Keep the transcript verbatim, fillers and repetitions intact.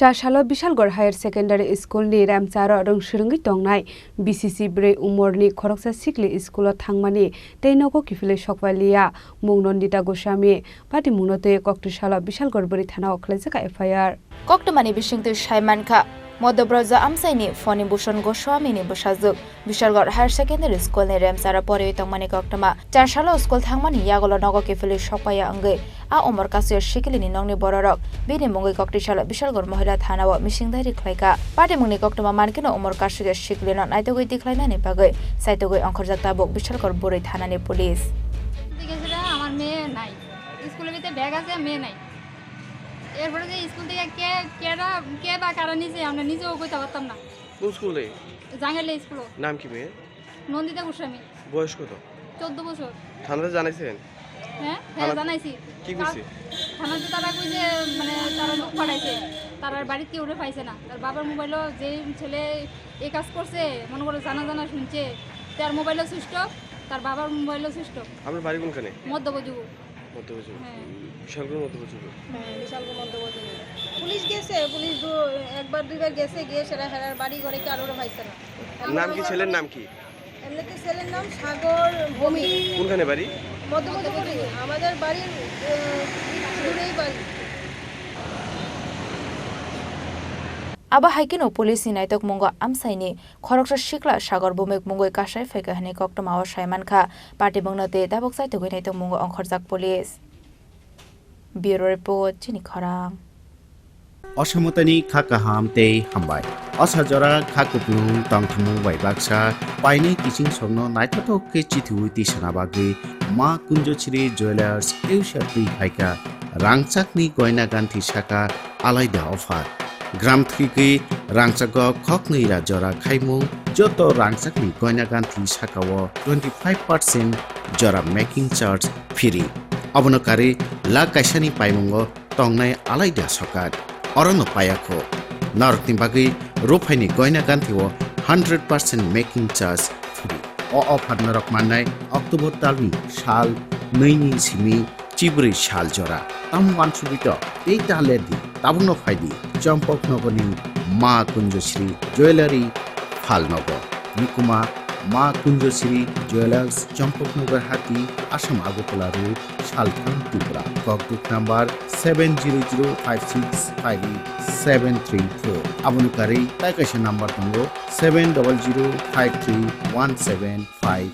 Chasalo Bishalgarh Higher Secondary School ni remcharo rwngswrwngwi tongnai B C C brwi umorni khoroksa sikli school o thangmani tei nogo kiphilwi sokpaliya mung Nandita Goswami. Patimungno twi koktwsalo Bishalgarh bwrwi thana o khwlaijak F I R. Koktwmani bisingtwi sai mankha, Madhya Braja amchaini Phani Bhushan Goswami ni bwsajwk Bishalgarh Higher Secondary School ni remcharo poriwi tongmani koktwma. Chasalo school thangmani yagulo nogo kiphilwi sokpaiya wngwi a umor kasio sikilini nokni bororok bini mungwi koktwsalo Bishalgarh Mohila Thana o mising dairi khlaikha. Patimungni koktwma mankhe no umor kasio sikilino naitugwi tikhlainani bagwi saitugwi ongkhorjak tabuk Bishalgarh Bwrwi Thana ni police. ঠিক আছে রে, আমার মেয়ে নাই, স্কুলের ভিতরে ব্যাগ আছে, মেয়ে নাই। এরপরে যে স্কুল থেকে কে কেরা কে বা কারা নিছে আমরা নিজেও কইতে পারতাম না। কোন স্কুল থেকে? জাঙ্গাইলে স্কুল। নাম কি মেয়ের? নন্দিতা গোস্বামী। বয়স কত? চোদ্দ বছর। থানাতে জানাইছেন? হ্যাঁ, হ্যাঁ, থানা জানাইছি। কি কইছে? থানাতে তারা কই যে, মানে, তারা লোক পাঠাইছে, তারার বাড়িতে কেউরে পাইছে না। তার বাবার মোবাইলও যে ছেলে এই কাজ করছে, মনে করো জানা জানা শুনছে, তার মোবাইলও সুইচ অফ, তার বাবার মোবাইলও সুইচ অফ। আপনার বাড়ি কোনখানে? মধ্য বজুগু। মধ্য বজুগু। হ্যাঁ। বিশালগড় মধ্য বজুগু। হ্যাঁ, বিশালগড় মধ্য বজুগু। পুলিশ গেছে, পুলিশ দু-, একবার দুইবার গেছে, গিয়ে সেরা হেরার বাড়ি ঘরে কারোর পাইছে না। নাম কি, ছেলের নাম কি? এমনিতে ছেলের নাম সাগর ভৌমিক। কোনখানে বাড়ি? মধ্যমধ্যপুরে। আমাদের বাড়ির, আহ, একটু দূরেই বাড়ি। Abo hai kheno police ni naitokmungo amchaini khoroksa sikla Sagor Bhumik mungwi kasai phaikha hwnwi koktwmao sai mankha. Patimungno tei tabuk chaitugwi naitokmungo ongkhorjak police. Bureau Report, Chini Khorang. Osamotani kha kaham tei hambai. Osa jora kha kupulung tongthumung bai baksa painai kiching songno naithothok khe chithiwi tisana bagwi Ma Kunjochiri Jewellers teisa twi phaikha. Rangchakni goina ganthi saka alaida offer. Gram thwigwi rangchago khoknwi ra jora khaimung joto rangchakni goina ganthi sakao twenty five percent jora making charge free. Abono karwi lakh kaisani paimungo tongnai alaida sokat. Orono payakho. Norokni bagwi ruphaini goina ganthio hundred percent making charge free. O offer norok mannai October talni sal nwini simi chibrwi sal jora. Tamo wansugwito tei ta lerdi, tabukno phaidi Champaknagarni Ma Kunjoshri Jewellery phalnogo. Nukuma Ma Kunjoshri Jewellers, Champaknagar Hati, Assam Agartala Road, Salthang, Tripura. Kokduk number seven zero zero five six five eight seven three four. Aboni karwi tai kaisa number tongo seven double zero five three one seven five.